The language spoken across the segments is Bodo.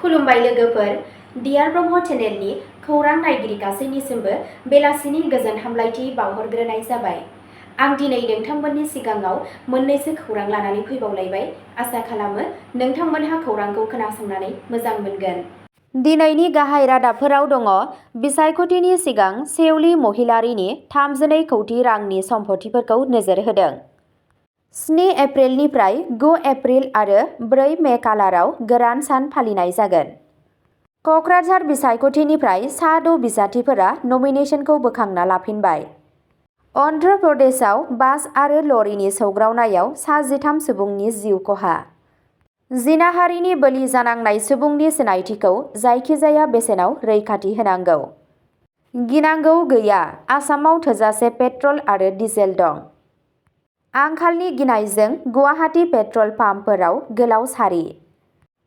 खुलुमबाय लोगोफोर, डियार ब्रह्म चेनेलनि खौरां नायगिरि गासैनिसिमबो बेलासिनि गोजोन हामलायथि बावहरग्रोनाय जाबाय। आं दिनै नोंथांमोननि सिगाङाव मोननैसो खौरां लानानै फैबावलायबाय। आसा खालामो नोंथांमोनहा खौरांखौ खोनासंनानै मोजां मोनगोन। दिनैनि गाहाय रादाबफोराव दङ बिसायख'थिनि सिगां सेउलि महिलारीनि 32 कौटि रांनि सम्पथिफोरखौ नोजोर होदों। 7 एप्रिलनिफ्राय 9 एप्रिल आरो 4 मे कालाराव गोरान सान फालिनाय जागोन। क'क्राझार बिसायख'थिनिफ्राय सा 6 बिजाथिफोरा नमिनेसनखौ बोखांना लाफिनबाय। अन्ध्र प्रदेशआव बास आरो लरिनि सौग्रावनायाव सा 13 सुबुंनि जिउ खहा। जिनाहारिनि बोलि जानांनाय सुबुंनि सिनायथिखौ जायखिजाया बेसेनाव रैखाथि होनांगौ। गिनांगौ गैया, आसामाव थोजासे पेट्रल आरो डिजेल दं। आंखालनि गिनायजों गुवाहाटी पेट्रल पाम्पफोराव गोलाव सारि।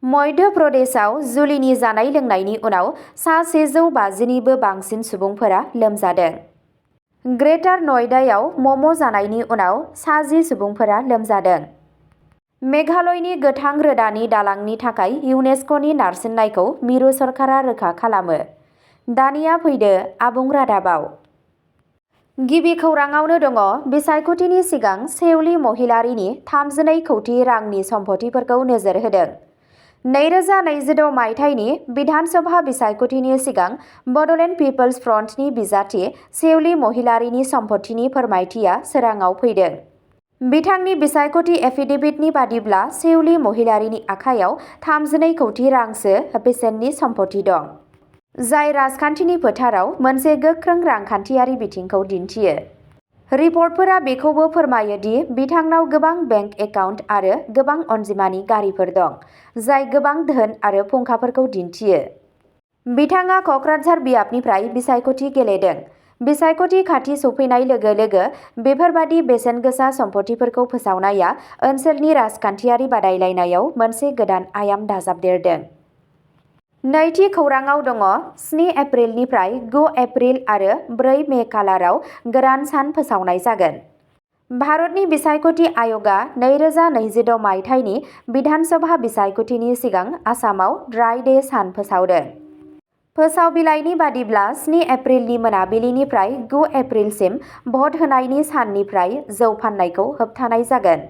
मध्य प्रदेशआव जुलिनि जानाय लोंनायनि उनाव सा 150निबो बांसिन सुबुंफोरा लोमजादों। ग्रेटार नयडायाव मम' जानायनि उनाव सा 10 सुबुंफोरा लोमजादों। मेघालयनि गोथां रोदानि दालांनि थाखाय इउनेस्क'नि नारसिननायखौ मिरु सरकारा रोखा खालामो। दानिया फैदो आबुं रादाबाव। गिबि खौराङावनो दङ बिसायख'थिनि सिगां सेउलि महिलारीनि 32 कौटि रांनि सम्पथिफोरखौ नोजोर होदों। 2026 मायथाइनि बिधान सभा बिसायख'थिनि सिगां बड'लेण्ड पिपल्स फ्रन्टनि बिजाथि सेउलि महिलारीनि सम्पथिनि फोरमायथिया सोराङाव फैदों। बिथांनि बिसायख'थि एफिडेभिटनि बादिब्ला सेउलि महिलारीनि आखायाव 32 कौटि रांसो बेसेननि सम्पथि दं, जाय राजखान्थिनि फोथाराव मोनसे गोख्रों रांखान्थियारि बिथिंखौ दिन्थियो। रिपर्टफोरा बेखौबो फोरमायो दि बिथांनाव गोबां बेंक एकाउन्ट आरो गोबां अनजिमानि गारिफोर दं, जाय गोबां धोन आरो फुंखाफोरखौ दिन्थियो। बिथाङा क'क्राझार बियाबनिफ्राय बिसायख'थि गेलेदों। बिसायख'थि खाथि सौफैनाय लोगो लोगो बेफोरबादि बेसेनगोसा सम्पथिफोरखौ फोसावनाया ओनसोलनि राजखान्थियारि बादायलायनायाव मोनसे गोदान आयाम दाजाबदेरदों। नैथि खौराङाव दङ 7 एप्रिलनिफ्राय 9 एप्रिल आरो 4 मे कालाराव गोरान सान फोसावनाय जागोन। भारतनि बिसायख'थि आय'गआ 2026 मायथाइनि बिधान सभा बिसायख'थिनि सिगां आसामाव ड्राइ डे सान फोसावदों। फोसाव बिलाइनि बादिब्ला 7 एप्रिलनि मोनाबिलिनिफ्राय 9 एप्रिलसिम भट होनायनि साननिफ्राय जौ फाननायखौ होबथानाय जागोन।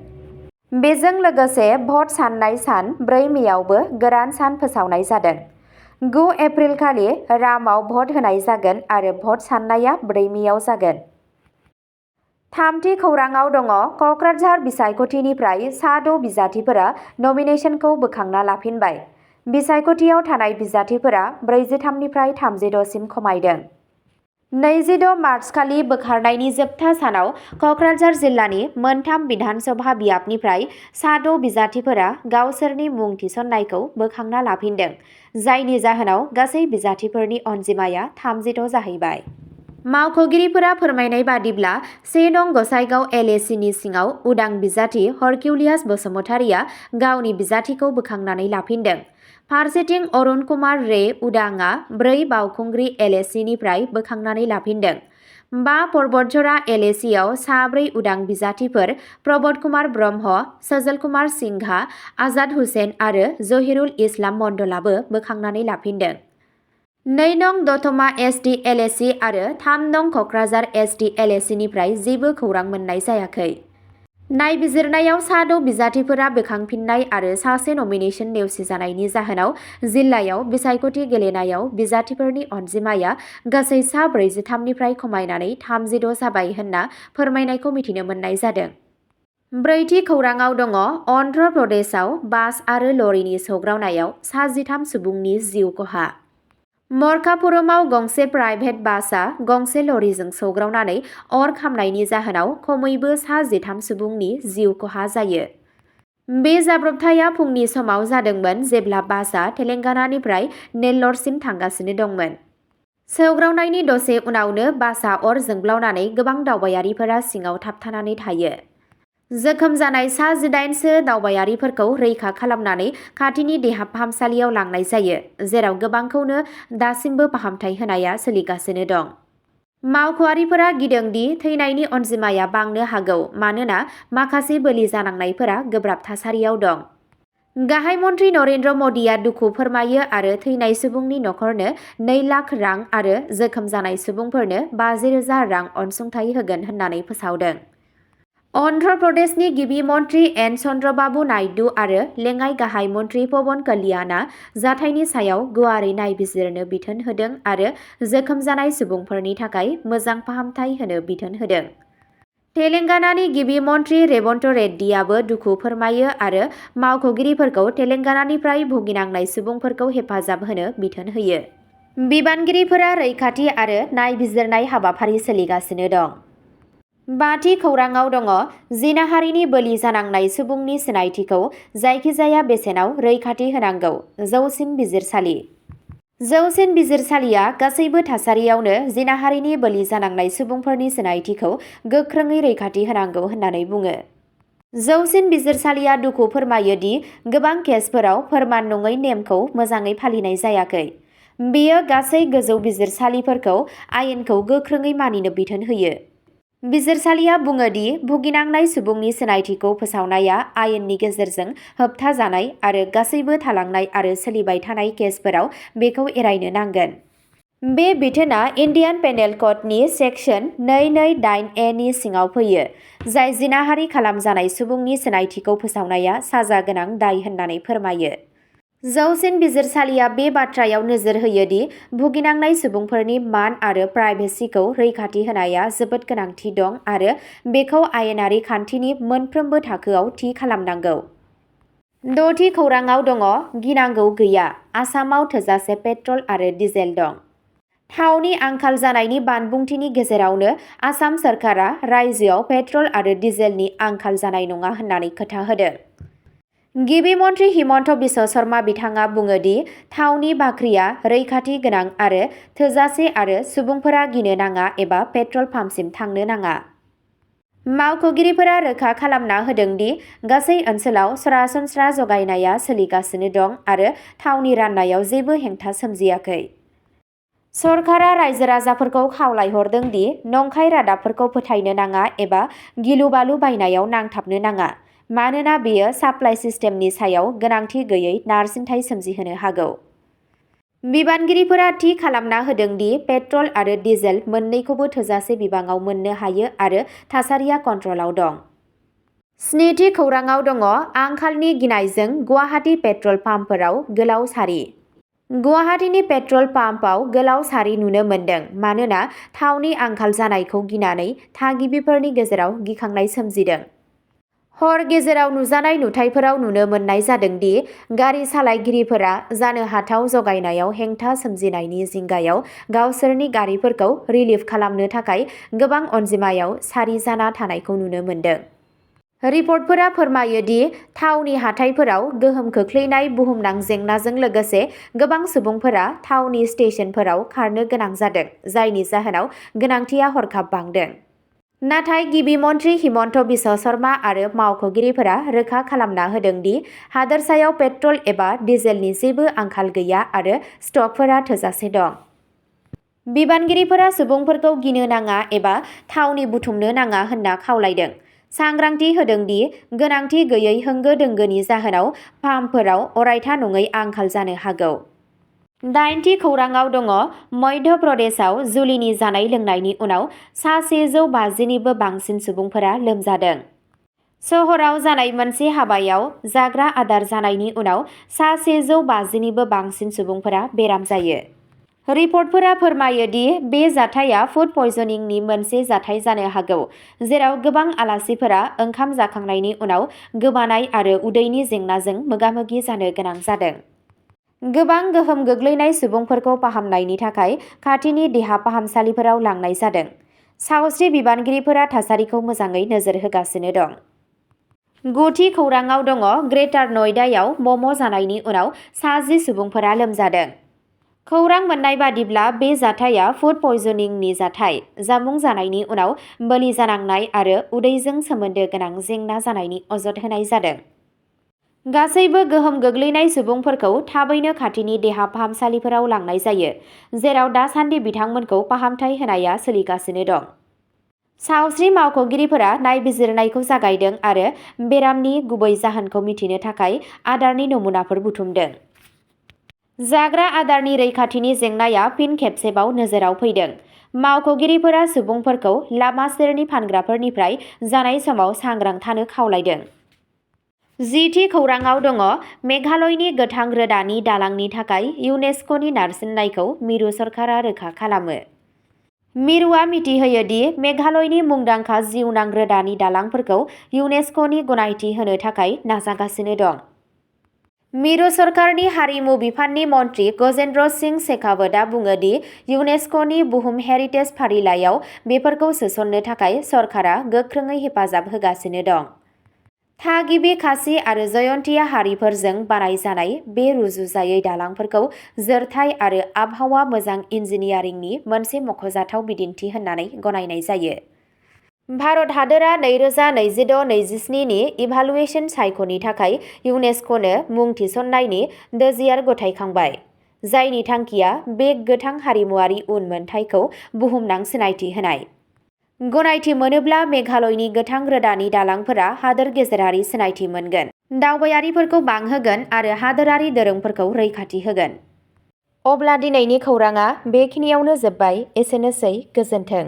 बेजों लोगोसे भट साननाय सान 4 मेआवबो गोरान सान फोसावनाय जादों। 9 एप्रिलखालि रामआव भट होनाय जागोन आरो भट साननाया 4 मेआव जागोन। थामथि खौराङाव दङ क'क्राझार बिसायख'थिनिफ्राय सा 6 बिजाथिफोरा नमिनेसनखौ बोखांना लाफिनबाय। बिसायख'थियाव थानाय बिजाथिफोरा 43निफ्राय 36 सिम खमायदों। 26 मार्चखालि बोखारनायनि जोबथा सानाव क'क्राझार जिल्लानि मोनथाम बिधान सभा बियाबनिफ्राय सा 6 बिजाथिफोरा गावसोरनि मुं थिसननायखौ बोखांना लाफिनदों, जायनि जाहोनाव गासै बिजाथिफोरनि अनजिमाया 36 जाहैबाय। मावख'गिरिफोरा फोरमायनाय बादिब्ला 1 नं गसाइगाव LACनि सिङाव उदां बिजाथि हरकिउलियास बसुमतारिया गावनि बिजाथिखौ बोखांनानै लाफिनदों। फारसेथिं अरुण कुमार रे उदांआ 4 बावखुंग्रि LACनिफ्राय बोखांनानै लाफिनदों। 5 परबतझरा LACआव सा 4 उदां बिजाथिफोर प्रबोध कुमार ब्रह्म, सजल कुमार सिंघा, आजाद हुसेन आरो जहिरुल इस्लाम मण्डलाबो बोखांनानै लाफिनदों। 2 नं दतमा SD LAC आरो 3 नं क'क्राझार SD LACनिफ्राय जेबो खौरां मोननाय जायाखै। नायबिजिरनायाव सा 6 बिजाथिफोरा बोखांफिननाय आरो सासे नमिनेसन नेवसिजानायनि जाहोनाव जिल्लायाव बिसायख'थि गेलेनायाव बिजाथिफोरनि अनजिमाया गासै सा 43निफ्राय खमायनानै 36 जाबाय होनना फोरमायनायखौ मिथिनो मोननाय जादों। ब्रैथि खौराङाव दङ अन्ध्र प्रदेशआव बास आरो लरिनि सौग्रावनायाव सा 13 सुबुंनि जिउ खहा। मरकापुरमाव गंसे प्राइभेट बासआ गंसे लरिजों सौग्रावनानै अर खामनायनि जाहोनाव खमैबो सा 13 सुबुंनि जिउ खहा जायो। बे जाब्रबथाया फुंनि समाव जादोंमोन जेब्ला बासआ तेलेंगानानिफ्राय नेल्लरसिम थांगासिनो दंमोन। सौग्रावनायनि दसे उनावनो बासआ अर जोंब्लावनानै गोबां दावबायारिफोरा सिङाव थाबथानानै थायो। जोखोम जानाय सा 18 सो दावबायारिफोरखौ रैखा खालामनानै खाथिनि देहा फाहामसालियाव लांनाय जायो, जेराव गोबांखौनो दासिमबो फाहामथाय होनाया सोलिगासिनो दं। मावख'आरिफोरा गिदों दि थैनायनि अनजिमाया बांनो हागौ मानोना माखासे बोलि जानांनायफोरा गोब्राब थासारियाव दं। गाहाय मन्त्रि नरेन्द्र मदिया दुखु फोरमायो आरो थैनाय सुबुंनि नखरनो 2 लाख रां आरो जोखोम जानाय सुबुंफोरनो 50,000 रां अनसुंथाइ होगोन होननानै फोसावदों। अन्ध्र प्रदेशनि गिबि मन्त्रि एन चन्द्रबाबु नायडु आरो लेङाइ गाहाय मन्त्रि पवन कल्याणआ जाथायनि सायाव गुवारै नायबिजिरनो बिथोन होदों आरो जोखोम जानाय सुबुंफोरनि थाखाय मोजां फाहामथाय होनो बिथोन होदों। तेलेंगानानि गिबि मन्त्रि रेवन्त रेड्डीआबो दुखु फोरमायो आरो मावख'गिरिफोरखौ तेलेंगानानिफ्राय भुगिनांनाय सुबुंफोरखौ हेफाजाब होनो बिथोन होयो। बिबानगिरिफोरा रैखाथि आरो नायबिजिरनाय हाबाफारि सोलिगासिनो दं। बाथि खौराङाव दङ जिनाहारिनि बोलि जानांनाय सुबुंनि सिनायथिखौ जायखिजाया बेसेनाव रैखाथि होनांगौ जौसिन बिजिरसालि। जौसिन बिजिरसालिया गासैबो थासारियावनो जिनाहारिनि बोलि जानांनाय सुबुंफोरनि सिनायथिखौ गोख्रोङै रैखाथि होनांगौ होननानै बुङो। जौसिन बिजिरसालिया दुखु फोरमायो दि गोबां केसफोराव फोरमान नङै नेमखौ मोजाङै फालिनाय जायाखै। बेयो गासै गोजौ बिजिरसालिफोरखौ आयेनखौ गोख्रोङै मानिनो बिथोन होयो। बिजिरसालिया बुङो दि भुगिनांनाय सुबुंनि सिनायथिखौ फोसावनाया आयेननि गेजेरजों होबथाजानाय आरो गासैबो थालांनाय आरो सोलिबाय थानाय केसफोराव बेखौ एरायनो नांगोन। बे बिथोना इन्डियान पेनेल क'डनि सेक्सन 228A नि सिङाव फैयो, जाय जिनाहारि खालामजानाय सुबुंनि सिनायथिखौ फोसावनाया साजा गोनां दाय होननानै फोरमायो। जौसिन बिजिरसालिया बे बाथ्रायाव नोजोर होयो दि भुगिनांनाय सुबुंफोरनि मान आरो प्राइभेसिखौ रैखाथि होनाया जोबोद गोनांथि दं आरो बेखौ आयेनारि खान्थिनि मोनफ्रोमबो थाखोआव थि खालामनांगौ। द'थि खौराङाव दङ गिनांगौ गैया, आसामाव थोजासे पेट्रल आरो डिजेल दं। थावनि आंखाल जानायनि बानबुंथिनि गेजेरावनो आसाम सोरखारा रायजोआव पेट्रल आरो डिजेलनि आंखाल जानाय नङा होननानै खोथा होदों। गिबि मन्त्रि हिमन्त बिश्व शर्मा बिथाङा बुङो दि थावनि बाख्रिया रैखाथि गोनां आरो थोजासे आरो सुबुंफोरा गिनो नाङा एबा पेट्रल पाम्पसिम थांनो नाङा। मावख'गिरिफोरा रोखा खालामना होदों दि गासै ओनसोलाव सरासनस्रा जगायनाया सोलिगासिनो दं आरो थावनि राननायाव जेबो हेंथा सोमजियाखै। सरकारा रायजो-राजाफोरखौ खावलायहरदों दि नंखाय रादाबफोरखौ फोथायनो नाङा एबा गिलु-बालु बायनायाव नांथाबनो नाङा, मानोना बेयो साप्लाइ सिस्टेमनि सायाव गोनांथि गैयै नारसिनथाय सोमजिहोनो हागौ। बिबानगिरिफोरा थि खालामना होदों दि पेट्रल आरो डिजेल मोन्नैखौबो थोजासे बिबाङाव मोननो हायो आरो थासारिया कन्ट्रलाव दं। स्निथि खौराङाव दङ आंखालनि गिनायजों गुवाहाटी पेट्रल पाम्पफोराव गोलाव सारि। गुवाहाटीनि पेट्रल पाम्पआव गोलाव सारि नुनो मोन्दों मानोना थावनि आंखाल जानायखौ गिनानै थागिबिफोरनि गेजेराव गिखांनाय सोमजिदों। हर गेजेराव नुजानाय नुथायफोराव नुनो मोननाय जादों दि गारि सालायगिरिफोरा जानो हाथाव जगायनायाव हेंथा सोमजिनायनि जिंगायाव गावसोरनि गारिफोरखौ रिलिफ खालामनो थाखाय गोबां अनजिमायाव सारि जाना थानायखौ नुनो मोन्दों। रिपर्टफोरा फोरमायो दि थावनि हाथाइफोराव गोहोम खोख्लैनाय बुहुमनां जेंनाजों लोगोसे गोबां सुबुंफोरा थावनि स्टेशनफोराव खारनो गोनां जादों, जायनि जाहोनाव गोनांथिया हरखाब बांदों। नाथाय गिबि मन्त्रि हिमन्त बिश्व शर्मा आरो मावख'गिरिफोरा रोखा खालामना होदों दि हादोरसायाव पेट्रल एबा डिजेलनि जेबो आंखाल गैया आरो स्टकफोरा थोजासे दं। बिबानगिरिफोरा सुबुंफोरखौ गिनो नाङा एबा थावनि बुथुमनो नाङा होनना खावलायदों, सांग्रांथि होदों दि गोनांथि गैयै होंगो-दोंगोनि जाहोनाव पाम्पफोराव अरायथा नङै आंखाल जानो हागौ। दाइनथि खौराङाव दङ मध्य प्रदेशआव जुलिनि जानाय-लोंनायनि उनाव सा 150 निबो बांसिन सुबुंफोरा लोमजादों। सहराव जानाय मोनसे हाबायाव जाग्रा आदार जानायनि उनाव सा 150 निबो बांसिन सुबुंफोरा बेराम जायो। रिपर्टफोरा फोरमायो दि बे जाथाया फुड पयजनिंनि मोनसे जाथाय जानो हागौ, जेराव गोबां आलासिफोरा ओंखाम जाखांनायनि उनाव गोबानाय आरो उदैनि जेंनाजों मोगा-मोगि जानो गोनां जादों। गोबां गोहोम गोग्लैनाय सुबुंफोरखौ फाहामनायनि थाखाय खाथिनि देहा फाहामसालिफोराव लांनाय जादों। सावस्रि बिबानगिरिफोरा थासारिखौ मोजाङै नोजोर होगासिनो दं। गुथि खौराङाव दङ ग्रेटार नयडायाव मम' जानायनि उनाव सा 10 सुबुंफोरा लोमजादों। खौरां मोन्नाय बादिब्ला बे जाथाया फुड पयजनिंनि जाथाय, जामुं जानायनि उनाव बोलि जानांनाय आरो उदैजों सोमोन्दो गोनां जेंना जानायनि अजद होनाय जादों। गासैबो गोहोम गोग्लैनाय सुबुंफोरखौ थाबैनो खाथिनि देहा फाहामसालिफोराव लांनाय जायो, जेराव दासान्दि बिथांमोनखौ फाहामथाय होनाया सोलिगासिनो दं। सावस्रि मावख'गिरिफोरा नायबिजिरनायखौ जागायदों आरो बेरामनि गुबै जाहोनखौ मिथिनो थाखाय आदारनि नमुनाफोर बुथुमदों। जाग्रा आदारनि रैखाथिनि जेंनाया फिन खेबसेबाव नोजोराव फैदों। मावख'गिरिफोरा सुबुंफोरखौ लामा सेरनि फानग्राफोरनिफ्राय जानाय समाव सांग्रां थानो खावलायदों। 10थि खौरांआव दङ मेघालयनि गोथां रोदानि दालांनि थाखाय इउनेस्क'नि नारसिननायखौ मिरु सरकारा रोखा खालामो। मिरुआ मिथिहोयो दि मेघालयनि मुंदांखा जिउनां रोदानि दालांफोरखौ इउनेस्क'नि गनायथि होनो थाखाय नाजागासिनो दं। मिरु सरकारनि हारिमु बिफाननि मन्थ्रि गजेन्द्र सिंह शेखावतआ बुङो दि इउनेस्क'नि बुहुम हेरिटेज फारिलाइयाव बेफोरखौ सोसननो थाखाय सरकारा गोख्रोङै हेफाजाब होगासिनो दं। थागिबि खासि आरो जयन्तिया हारिफोरजों बानायजानाय बे रुजुजायै दालांफोरखौ जोरथाय आरो आबहावा मोजां इन्जिनियारिंनि मोनसे मख'जाथाव बिदिन्थि होननानै गनायनाय जायो। भारत हादोरा 2026-27 नि इभालुएसन साइक'नि थाखाय इउनेस्क'नो मुं थिसननायनि दोजियार गथायखांबाय, जायनि थांखिया बे गोथां हारिमुआरि उनमोनथायखौ बुहुमनां सिनायथि होनाय। गनायथि मोनोब्ला मेघालयनि गोथां रोदानि दालांफोरा हादोर गेजेरारि सिनायथि मोनगोन, दावबायारिफोरखौ बांहोगोन आरो हादोरारि दोरोंफोरखौ रैखाथि होगोन। अब्ला दिनैनि खौरांआ बेखिनियावनो जोब्बाय। एसेनोसै, गोजोन्थों।